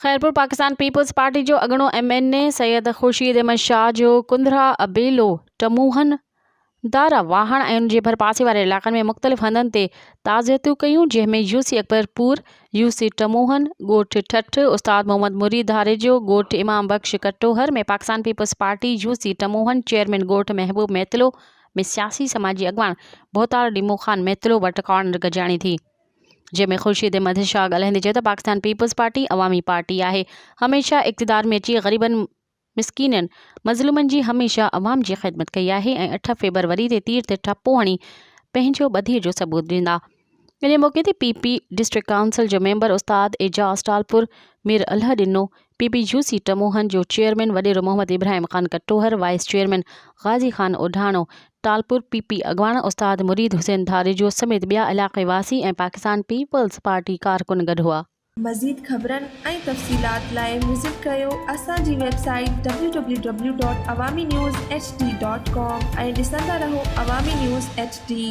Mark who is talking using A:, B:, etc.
A: Khairpur, Pakistan peoples party جو اڳوڻو M N A Syed Khurshid Ahmed Shah جو ڪنڌرا، ابيلو، ٽموهن، دارا واهڻ ۽ ان جي ڀرپاسي واري علائقن ۾ مختلف هنڌن تي تعزيتون ڪيون جنهن ۾ يوسي اڪبرپور، يوسي ٽموهن، ڳوٺ ٺٺ، استاد محمد مريد ڌاريجو، ڳوٺ Imam Bakhsh Katohar ۾ Pakistan peoples party UC Tamohan chairman ڳوٺ محبوب ميتلو ۾ سياسي سماجي اڳواڻ ڀوتار ڊيمو خان ميتلو وٽ ڪارنر گڏجاڻي ٿي. جنهن ۾ خورشيد احمد شاهه ڳالهائيندي چيو ته پاڪستان پيپلز پارٽي عوامي پارٽي آهي هميشه اقتدار ۾ اچي غريبن مسڪينن مظلومن جي هميشه عوام جي خدمت ڪئي آهي ۽ اٺ فيبروري تي تير تي ٺپو هڻي پنهنجو ٻڌي جو ثبوت ڏيندا ان موقعي تي پي پي ڊسٽرڪٽ ڪائونسل جو ميمبر استاد اعجاز ٽالپور مير الهه ڏنو پي پي يو سي ٽموهن جو چيئرمين وڏيرو Muhammad Ibrahim Khan Katohar, vice chairman Ghazi Khan Odhano, Talpur P P اڳواڻ استاد مريد حسين ڌاريجو سميت ٻيا علائقي واسي ۽ پاڪستان پيپلز پارٽي ڪارڪن گڏ هئا.
B: مزيد خبرن ۽ تفصيلات لاء وزٽ ڪريو اسان جي website W W W dot Awami news H D dot com ۽ ڏسندا رهو عوامي نيوز ايڇ ڊي.